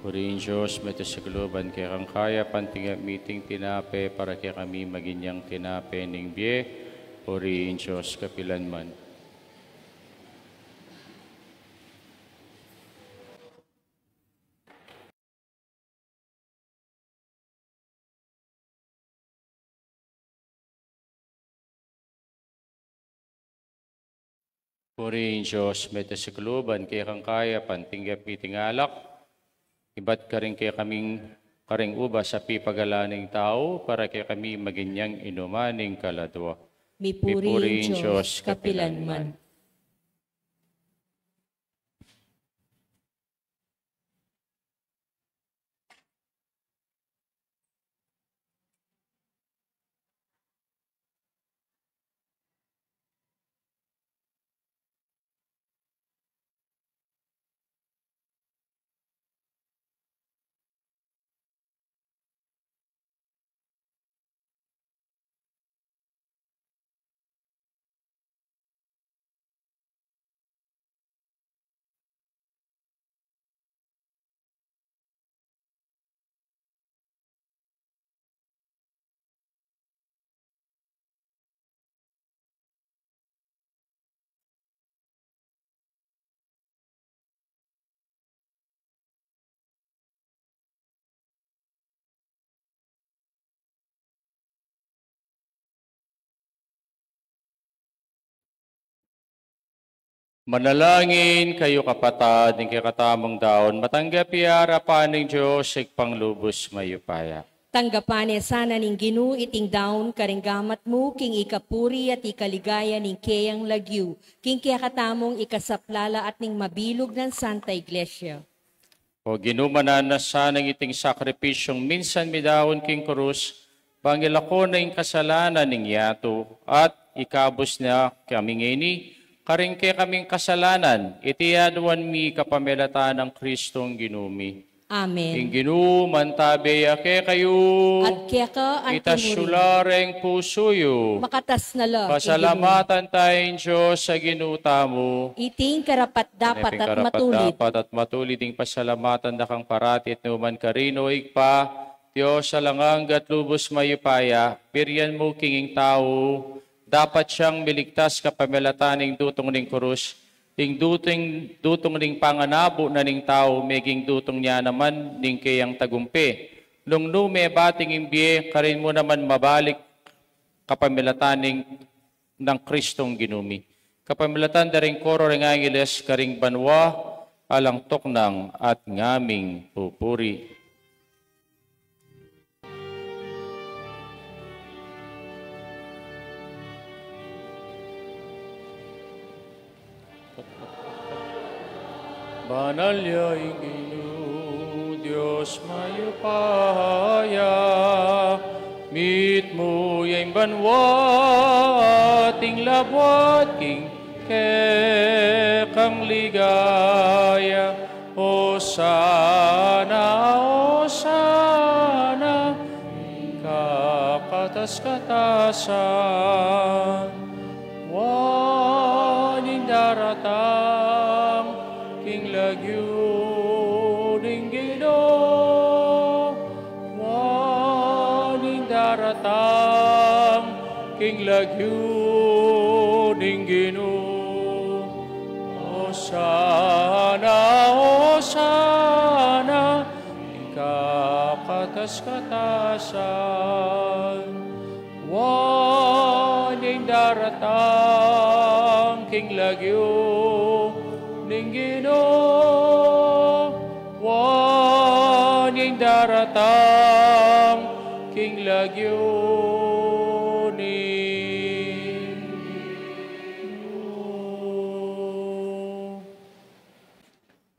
Purihin Dios, mete sa kaluban kekang kaya, pantinggap mi iting tinape para kekami maging yang tinape ning bie. Purihin Dios kapilan man. Purihin Dios, mete sa kaluban kekang kaya, pantinggap mi iting alak, ibat karing kekaming, karing ubas a pipagalan ning tau, para kekami maging yang inuman ning kaladua. Mipuri ing Dios kapilan man. Manalangin kayu, kapatad, ing kekatamung daun matanggap ya king arapan ning Dios Ibpang lubus mayupaya. Tanggapan ne sana ning Ginu iting daun karing gamat mu, king ikapuri at ikaligaya ning keyang lagyu, king kekatamung ikasaplala at ning mabilug nang Santa Iglesia. O Ginu, mananu na sana iting sakripisyung minsan midaun king krus, bang ilako na ing kasalanan ning yatu, at ikabus na kami ngeni karing kekaming kasalanan. Iti aduan mi kapamilatan nang Kristong Ginu mi. Amen. Ing Ginu mantabe ya kekayu. At keka anti mu rin. Itas yu la reng pusu yu. Makatas na la king Ginu. Pasalamatan taya ing Dios a Ginu tamu. Iti ing karapat-dapat at matulid. Karapat-dapat at matulid ing pasalamatan da kang parati at nukaman karin, O Ibpa, Dios alang angga at lubus mayupaya. Birian mu king ing tau dapat yang miligtas kapamilatan ning dutung ning krus, ing dutung, dutung ning panganabu na ning tau, meging dutung na naman ning keyang tagumpe. Nung nu mebating ing bie, karin mu naman mabalik kapamilatan ning, nang Kristong Ginu mi. Kapamilatan da ring koro ring angeles karing banua, alang tuknang at ngaming pupuri. Banal ya ing Ginu, Dios mayupaya, mitmu ya ing banua at ing labuad king kekang ligaya. Hosana, Hosana, kakatas-katasan. Wa ning daratang king lagyu ning Ginu. Wa ning daratang king lagyu ning Ginu. Hosana, Hosana, ing kakatas-katasan. Wa ning daratang king lagyu ning Ginu. Wa ning daratang king lagyu ning Ginu.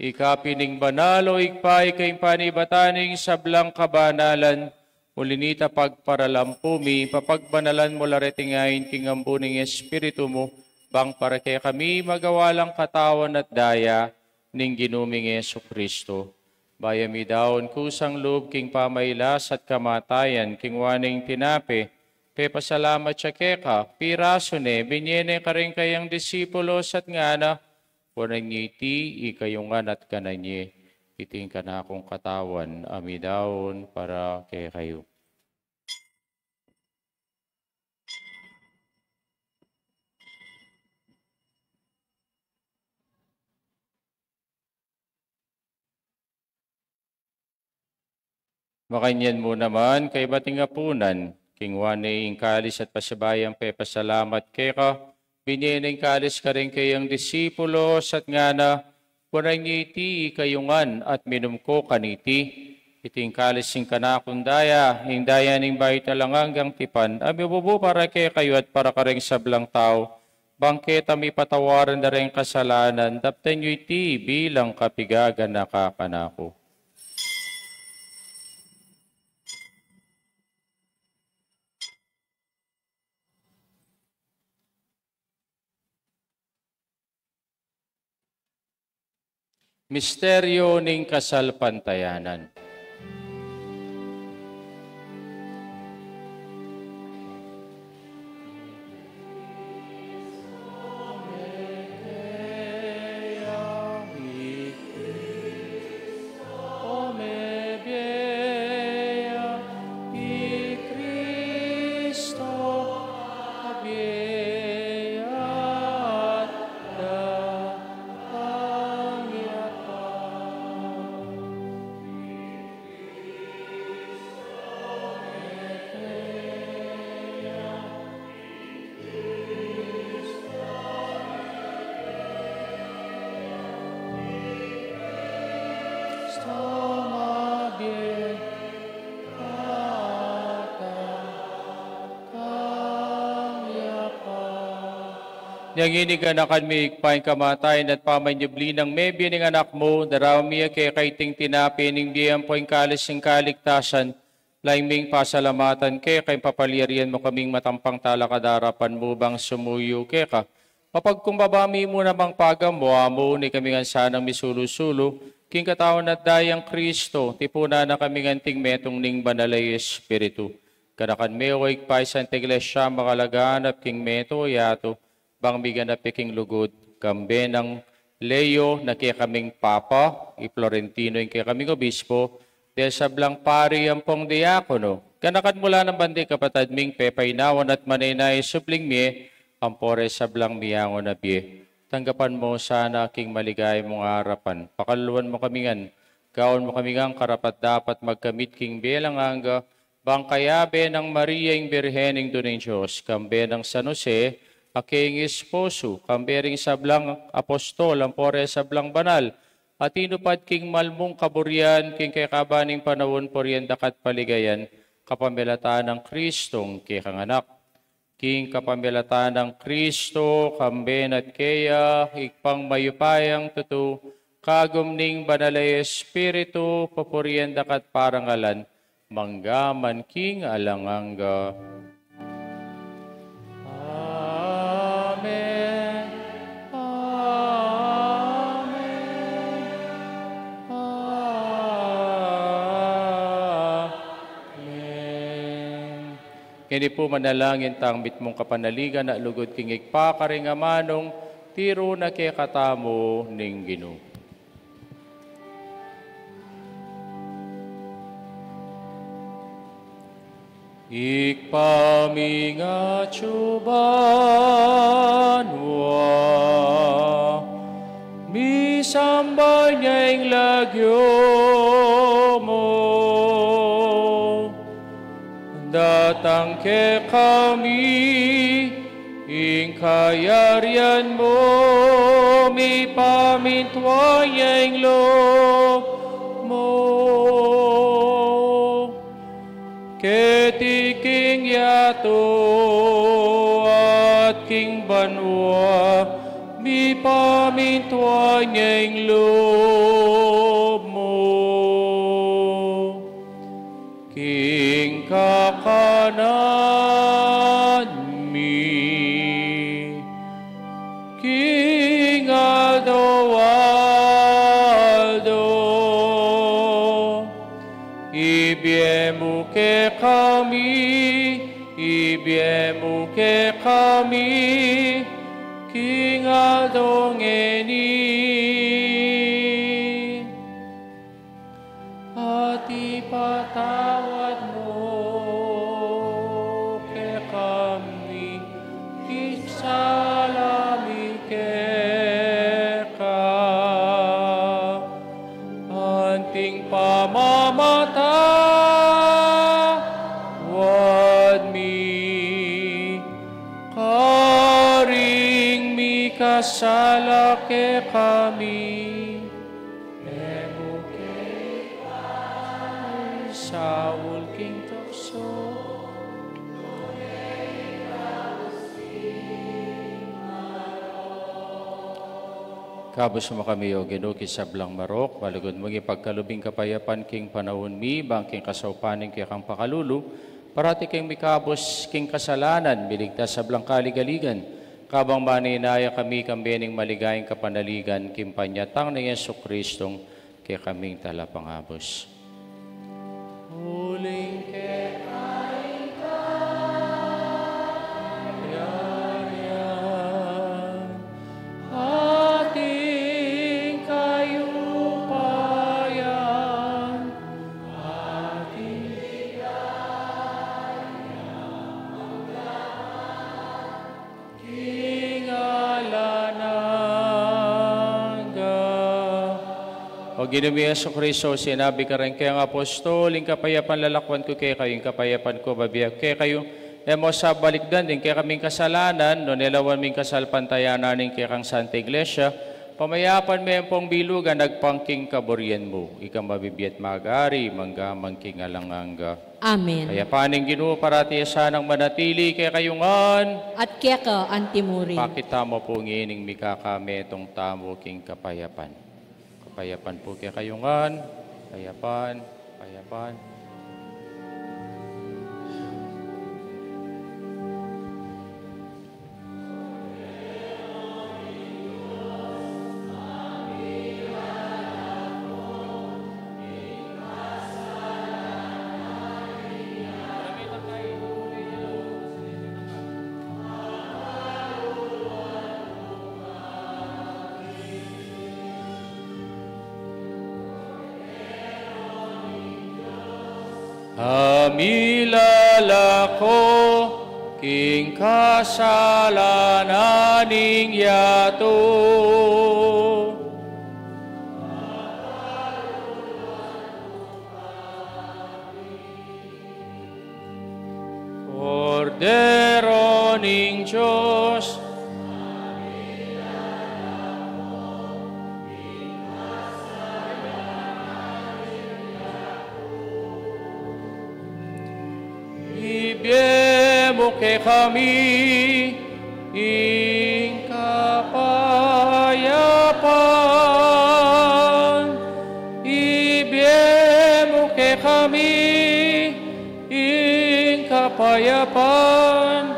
Ika pin ing banal, O Ibpa, ika ing panibatan ning sablang kabanalan. Uli na nita, pagparalampu mi, papagbanalan mu la reting ain king ambun ning Espiritu mu, bang para kekami magawa lang katawan at daya ning Ginu ming Jesucristo. Bayu mi daun kusang lub king pamailas at kamatayan, kinua ne ing tinape, pepasalamat ya keka, pirasu ne, binie ne karing kayang disipulos at ngana: Kunan ye iti, ikayu ngan at kanan ye. Iti ing kanakung katawan a midaun para kekayu. Makanyan mu naman, kaybat ning apunan, kinua ne ing kalis at pasibayu yang pepasalamat keka, binie ne ing kalis karing kayang disipulos at ngana: Kunan ye iti kayu ngan at minum ko kaniti. Iti ing kalis ning kanakung daya, ing daya ning bayu at alang anggang tipan, a mibubu para kekayu at para karing sablang tau, bang keta mipatawaran da ring kasalanan. Daptan yu iti bilang kapigaganaka kanaku. Misteryo ning kasalpantayanan. Inya ngeni, ganakan mi, Ibpa, ing kamatayan at pamanyubli nang mebie ning Anak mu, daraun mi ya keka iting tinape ning bie ampo ing kalis ning kaligtasan, lalu ming pasalamatan keka ing papalyarian mu kaming matampang talakad king arapan mu bang sumuyu keka. Mapagkumbaba mi mu namang pagamu-amu, nung ikami ngan sanang misulu-sulu king katawan at dayang Kristo, tipunan na kami ngan anting metung ning Banal a Espiritu. Ganakan me, o Ibpa, ing Santa Iglesia makalaganap king mabilug a yatu, bang miganap ya king lugud, kambe nang Leo na kekaming Papa, i Florentino ing kekaming Obispo, deng sablang pari ampong diakono. Ganakan mu la naman ding kapatad ming pepainawa at manenaya king subling mie, ampo reng sablang miyangu na bie. Tanggapan mu la sana king maligaya mung arapan. Pakaluluan mu kami ngan, gawan mu kami ngan karapat-dapat magkamit king bie alang angga, bang kayabe nang Maria ing Birhen, Indu ning Dios, kambe nang San Jose a kayang esposo, kambe ring sablang apostol ampo reng sablang banal a tinupad king mal mung kaburian king kekaban ning panaun, purian da ka at paligayan kapamilatan nang Kristong kekang Anak. King kapamilatan nang Kristo, kambe na at keya, Ibpang mayupayang tutu, kagum ning Banal a Espiritu, papurian da ka at parangalan, mangga man king alang angga. Amen. Amen. Amen. Ngeni pu manalangin tang mitmung kapanaligan a lugud king Ibpa karing amanung tiru na kekatamu ning Ginu. Ibpa ming atsu ka banua, misamban ya ing lagyu mu. Datang kekami ing kayarian mu, mipamintuan ya ing lub mu keti king yatu at king banua, mipamintuan ya ing lub mu. King kakanan mi king aldo-aldo, ibie mu kekami, ibie mu kekami king aldo ngeni. Sala kekami, e mu ke ipaisaul king tuksu, nune ikabus king marok. Ikabus mu kami, O Ginu, king sablang marok, malugud mung ipagkalub ing kapayapan king panaun mi, ban king kasaupan ning kekang pakalulu, parati kaming mikabus king kasalanan, miligtas sablang kaligaligan, kabang maninaya kami kambe ning maligayang kapanaligan king panyatang nang Jesucristong kekaming Talapangabus. Uling keka ing kayarian, at ing kayupayan, at ing ligaya, king alang angga. O Ginu mi Jesucristo, sinabi mu kareng kekang apostol, ing kapayapan lalakwan ku kekayu, ing kapayapan ku bibie ku kekayu. E mu sa balikdan ding kekaming kasalanan, nune lawan mu ing kasalpantayanan ning kekang Santa Iglesia, pamayapan me ampong bilugan agpang king kaburian mu. Ika mabibie at mag-ari, mangga man king alang angga. Amen. Ing kapayapan ning Ginu parati ya sanang manatili kekayu ngan. At keka antimurin. Pakit tamu pu ngeni ing mikakametung tamu king kapayapan. Kapayapan pu kekayu ngan. Kapayapan, kapayapan. A milalako king kasalanan ning yatu. Kordero ning Dios. Ibie mu kekami ing kapayapan. Ibie mu kekami ing kapayapan.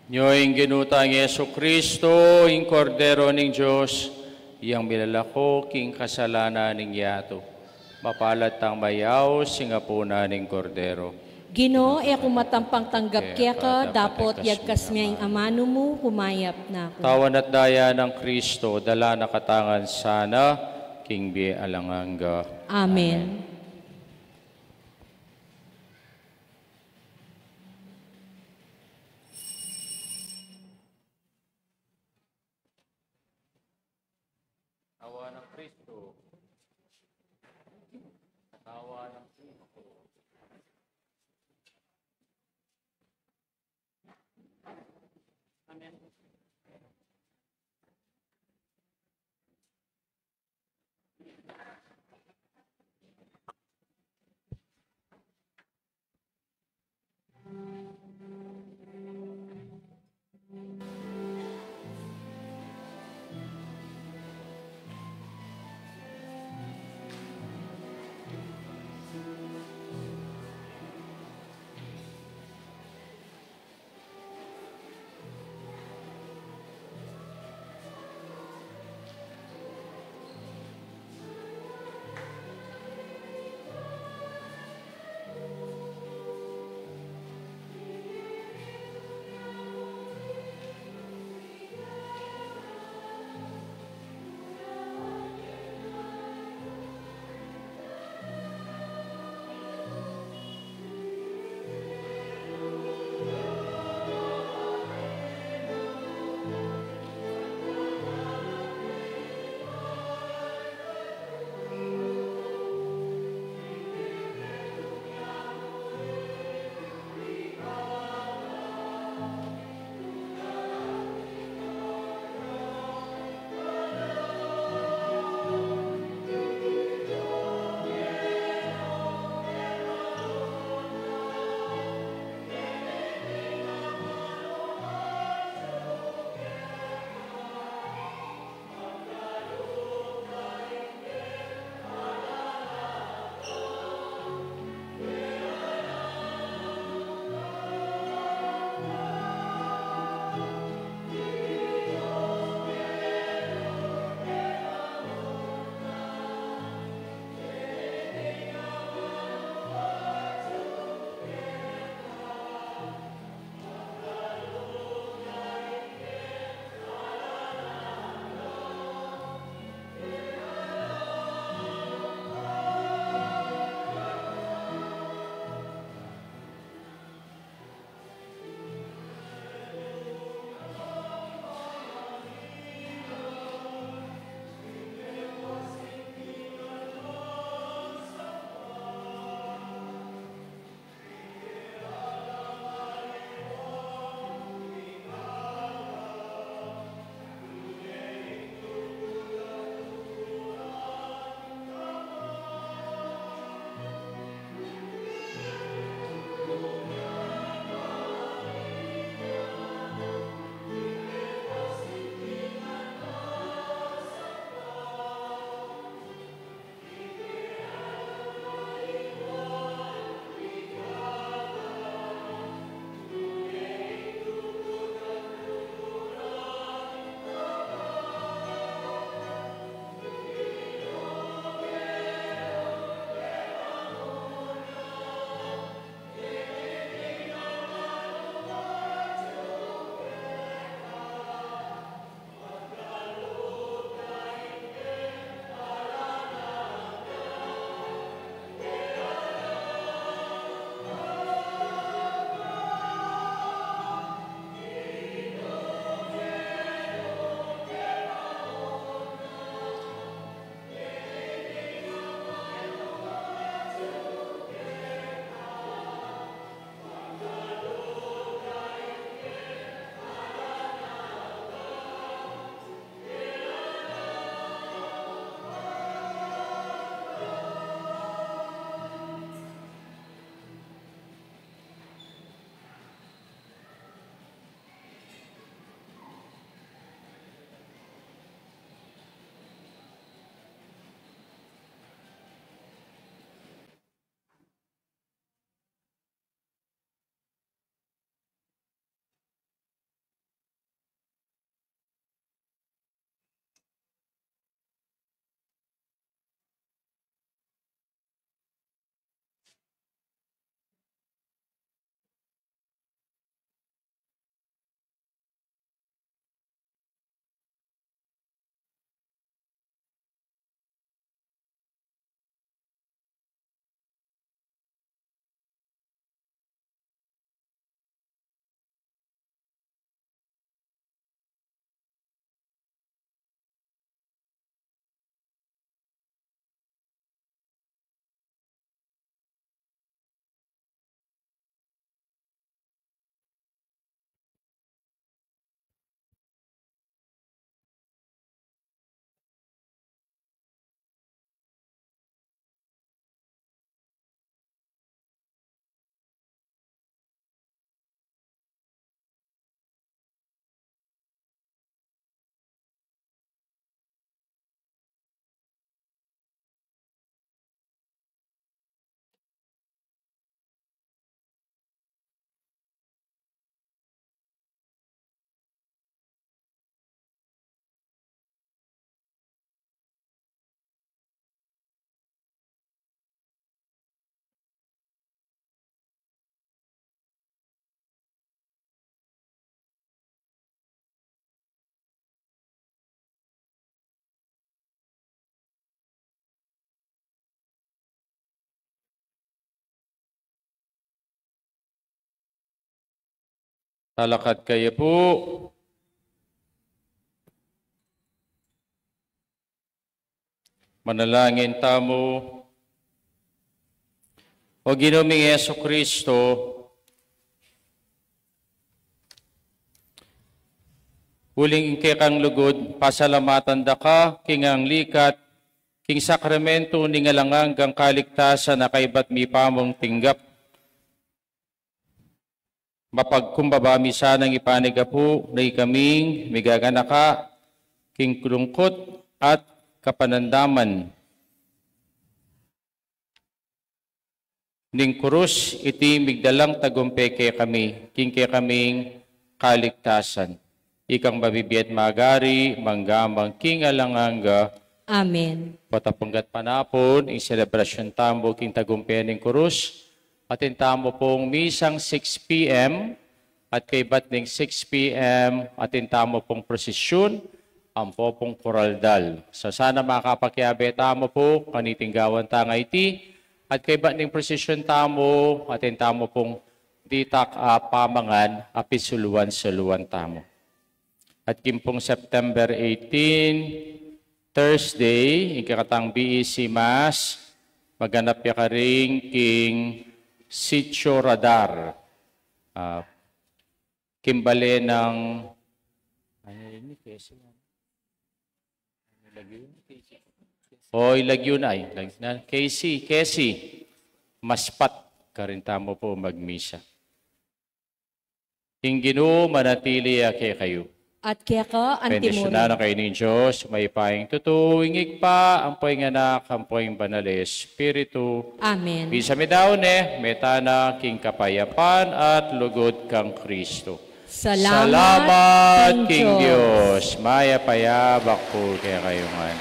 Nyo ing Ginu tang Jesucristo, ing Kordero ning Dios, yang milalako king kasalanan ning yatu. Mapalad tang mayaus king apunan ning Kordero. Ginu, e ku matampang tanggap keka, dapot yagkas me ing amanu mu, kumayap na ku. Katawan at daya nang Cristo, dala na katamu ngan sana king bie alang angga. Amen. Katawan nang Cristo. Katawan nang Cristo. Amen. Talakad kayu pu. Manalangin tamu. O Ginu ming Jesucristo, uling kekang lugud, pasalamatan da ka king alikat king sakramentu ning alang anggang kaligtasan a kaybat mi pamung tinggap. Mapagkumbaba mi sanang ipanyawad pu na ikaming migaganaka king lungkut at kapanandaman ning kurus, iti migdalang tagumpe kekami king kekaming kaligtasan. Ikang mabibie at magari, mangga man king alang angga. Amen. Patapunggat panapun ing selebrasyun tamu king tagumpe ning kurus, atin tamu pung misang six P M, at kaybat ning six P M, atin tamu pung prosisyun, ampo pung kuraldal. So sana makapakiabe tamu pu kaniting gawan tang iti, at kaybat ning prosisyun tamu, atin tamu pung ditak a pamangan a pisuluan-suluan tamu. At king pung September eighteen, Thursday, ing kekatang B E C Mass, maganap ya karin king Sitio Radar. Ah, king bale nang, ano ini, Quezon? O, ilagyu na, ay, lag-, na, K C, K C. Maspat karin tamu pu magmisa. Ing Ginu manatili ya kekayu. At keka antimurin. Bendisyunan na kayu ning Dios, mayupayang tutu, ing Ibpa, ampo ing Anak, ampo ing Banal a Espiritu. Amen. Misa mi da ne, meta na king kapayapan at lugud kang Kristo. Salamat king Dios. Mayap a abak pu kekayu ngan.